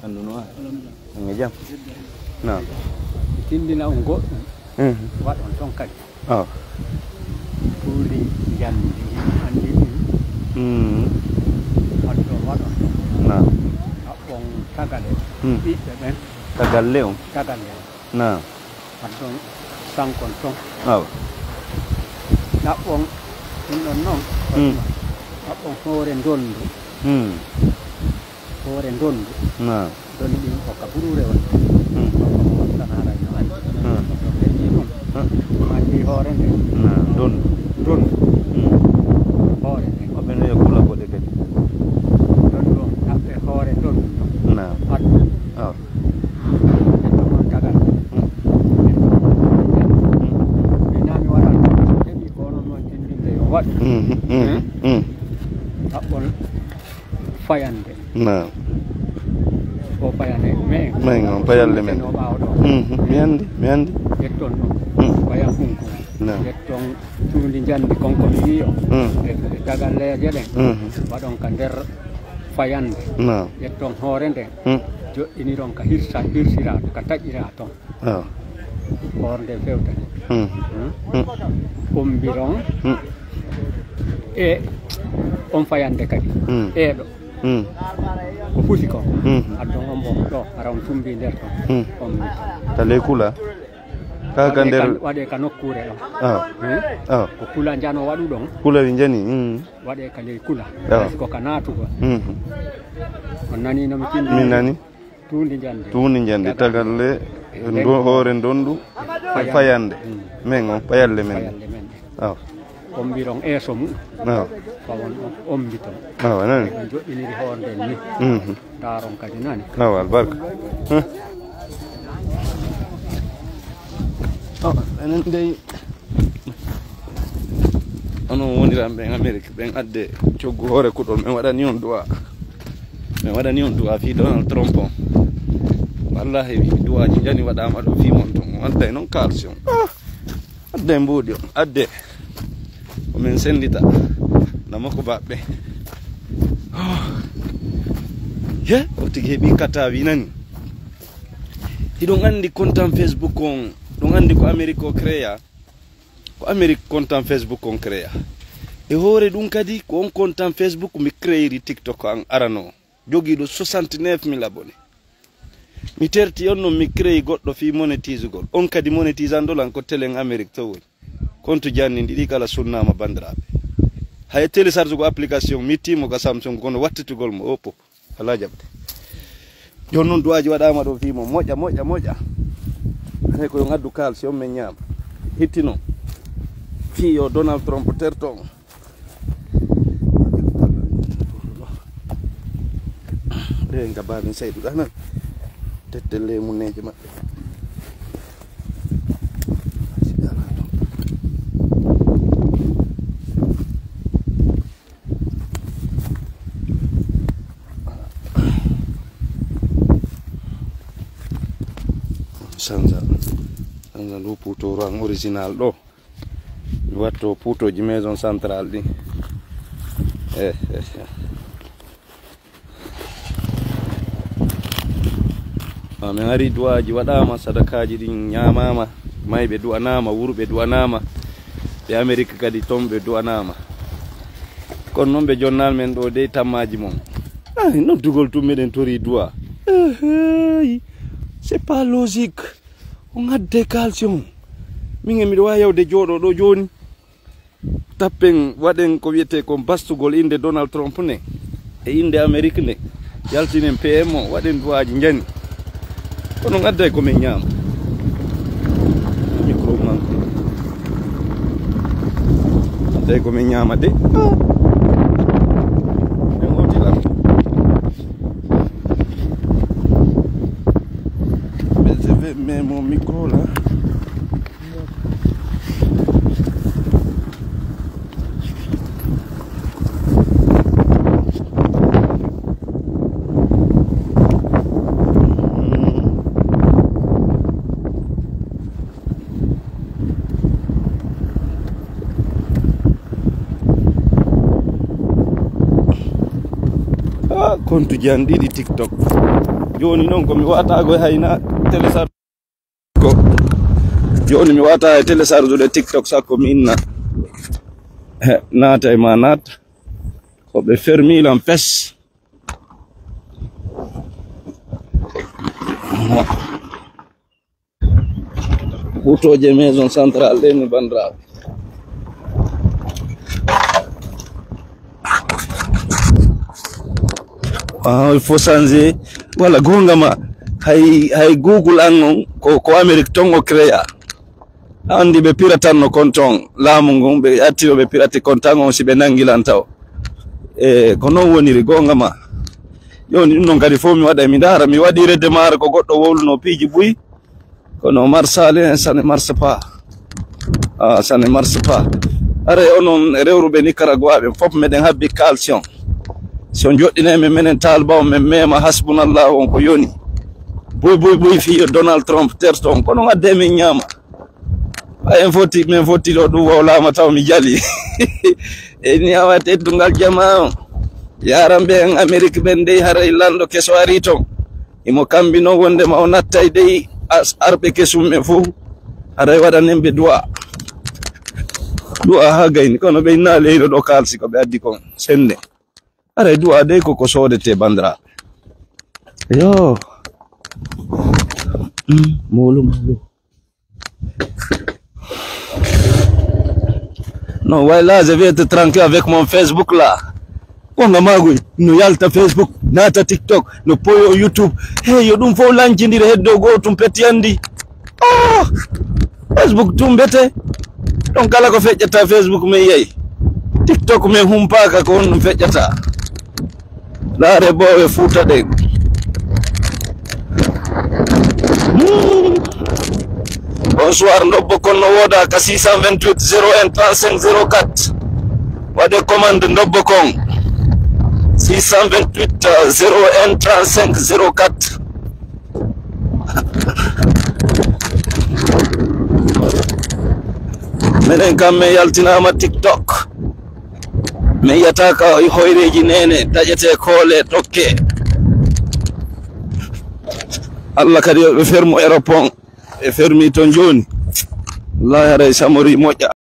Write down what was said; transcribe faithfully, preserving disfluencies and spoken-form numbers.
Nduno, a? Anga jam? Na. Tindina on goɗɗum. Mhm. Waɗon ton kadi. Ah. Tuundi njamndi, andi ɗum. Mm. Waɗɗon, waɗon ton. Na. Haɓɓon tagale. Mm. Ɓiɓɓe ɓen. Tagalle on. Tagalle on. Na. Waɗɗon sankon ton. Awa. Ɗaɓɓon ɗum ɗon non. Mm. Ɗaɓɓon hoore ndondu. Mm. Hoore ndondu. Na. Ndondu ɗin ko ka buruure on. Mm. Ko mo wontanaa ray no andi. Mm. Ko heddi ɗum. Mm. Andi hoore nde. Na. Ndondu. Ndondu. Mm. Hoore nde. Ko ɓe no e kula ko de kadi. Ndondu on, ɗaɓɓe hoore ndondu. Na. Addu. Awa. Ɓe ɗon on tagal. Mm. Mm. Mi nami waɗan. Heɓi ko onon non tindinde yo waɗu. Mm, mm, mm. Haɓɓon fayande. Na. O fayande men. Men on, payalle men. No ɓaawo ɗo. Mhm, mi andi, mi andi. Ƴetton ɗum. Mm. Fayan kunkum. Na. Ƴetton tuundi njandi kon ko mi wi'i on. Mm. E, e tagalleeje ɗen. Mhm. Waɗon ka nder fayande. Na. Ƴetton hoore nden. Mm. Joɗɗiniron ka hirsa, hirsira, ka taƴira ton. Ah. Hoore nden fewtani. Mm. Hmm? Mm. Ombiron. Mm. E on fayande kadi. Mm. Eeɗo. Mm. Ko fusi ko. Mm. Addon on bon ɗo, ara on tumbi nder ton. Mm. On mbiton. Ta ley kula. Ka, ka waɗe nder ka, waɗe ka nokkuure ɗon. Ah. Hmm? Ah. Ko kula njano waɗu ɗon. Kula wi njani. Mm. Waɗe ka ley kula. Ah. Ko ka naatugol. Mm. On nani no mi tindi? Mi nani. Tuundi njandi. Tuundi njandi, tagalle, tagalle, ndo-, hoore ndondu, fayande. Fayande. Mm. Men on, payalle men. Payalle men. Awa. Ombiron eeso mum. Awa. Fawon on ombiton. Awa, nani? On joɗɗiniri hoore nden ni. Mhm. Taron kadi nani. Awa, albarka. Huh? Awa, enen dey. Onon woniraaɓe ɓen Amerik, ɓen adde coggu hoore kuɗol, min waɗani on du'a. Min waɗani on du'a fii Donald Trump on. Wallahi, du'aaji njani waɗaama ɗo fii mon ton. On adday non kaalisi on. Ah! Adde mbuuɗi on, adde. Ko min senndita. Namo ko baɓɓe. Oh. He, o tigi heɓi katawi nani. Hiɗon anndi kontan Facebook on, ɗon anndi ko Amerik o créa. Ko Amerik kontan Facebook on créa. E hoore ɗum kadi, ko on kontan Facebook mi créiri TikTok an arano. Jogiiɗo soixante-neuf mille abonnés. Mi terti on non mi créi goɗɗo fii monétisugol. On kadi monétisanɗo lan ko telen Amerik to woni. Kontu janni ɗiɗi kala sunnaama banndiraaɓe. Hay télécharge ko application mi timo ka Samsung kono wattitugol mo Oppo. Alaa jaɓde. Jooni noon du'aaji waɗaama ɗo fii mo moƴƴa, moƴƴa, moƴƴa. Hay ko yo ngaddu kaalisi on men ñaama. Hittino. Fii yo Donald Trump terto on. Ɗe ngabaani saydu ɗanan. Tette leemuneeje maɓɓe. Sanza. Sanza ndu putoro an original ɗo. Mi watto putooji maison centrale ɗi. Eh, eh, eh. Ah, min ari du'aaji waɗaama, sadakaaji ɗin ñaamaama, mayɓe du'anaama, wurɓe du'anaama, ɓe Amerik kadi ton ɓe du'anaama. Kono noon ɓe jonnal men ɗo dey tammaaji mon. Ah, noddugol tun meɗen tori du'a. Eh, hey, c'est pas logique. On adde kaalisi on. Min e miɗo waawi yawde jooɗo ɗo jooni. Tappen, waɗen ko wiyetee kon bastugol innde Donald Trump ne e innde Amerik ne. Yaltinen P M o, waɗen du'aaji njani. Kono ngadday ko min ñaama. Micro man. Ngadday ko min ñaama de. Ah. Min ngoti lan. Mais je vais, mais mon micro là. Ah, kontu jan ɗiɗi TikTok. Jooni noon ko mi waata ko hay na télécharge ko. Jooni mi waata e télécharge de TikTok sakko mi inna. He, naata e ma naata. Ko ɓe fermi lan pes. Huutoje maison centrale ɗe ni, banndiraaɓe. Ah, il faut changer. Wala goonga ma. Hay, hay Google an on, ko, ko Amérique ton o créa. Anndi ɓe piratan no kon ton. Laamu ngun, ɓe atti ɓe pirati kon tan on si ɓe nanngi lan taw. E, ko non woniri goonga ma. Jooni ɗum non kadi fof mi waɗa, mi ndaara, mi waɗi redde maare ko goɗɗo wowluno piiji buy. Kono Marsali en, ça ne marche pas. Ah, ça ne marche pas. Are onon rewruɓe Nicaragua ɓe fof meɗen habbi calcium. Si on joɗɗinay men menen Taliban on, men mema hasbunallah on ko yoni. Buy, buy, buy, fii yo Donald Trump terto on. Kono on adde men ñaama. Ay, en foti, men foti ɗo ɗum wowlama taw mi jali. E ñaama teddungal jama on. Yaran ɓe en Amérique ɓen dey haray lanɗo keso ari ton. Imo kammbinoo wonndema o nattay dey as-, arɓe kesum ɓe fof, haray waɗanen ɓe du'a. Du'a haa gayni, kono ɓe inna leyɗo ɗo kaalsi ko ɓe addi kon sennde. Haray du'a dey ko ko soodetee, banndiraaɓe. Yo. Mm, molu, molu. Non, voilà, je vais être tranquille avec mon Facebook là. Wonga magoy, no yalta Facebook, naata TikTok, no poyo YouTube. Hey, yo ɗum fof lancindire heddo gootum petti andi. Oh! Facebook tum bete. Ɗon kala ko feƴƴata Facebook men yeyi. TikTok men humpaaka ko honɗum feƴƴata. Laare boowe Fuuta ɗen. Hmm. Bonsoir, ndobbo kon no wooda ka six cent vingt-huit zéro un trente-cinq zéro quatre. Waɗe commande ndobbo kon. Six cent vingt-huit zéro un trente-cinq zéro quatre. Minen kam min yaltinaama TikTok. Min yiyata ka hoyreeji neene, taƴete koole, tokke. Allah kadi yo ɓe fermu Europe on. Ɓe fermi ton jooni. Wallahi haray Samori moƴƴa.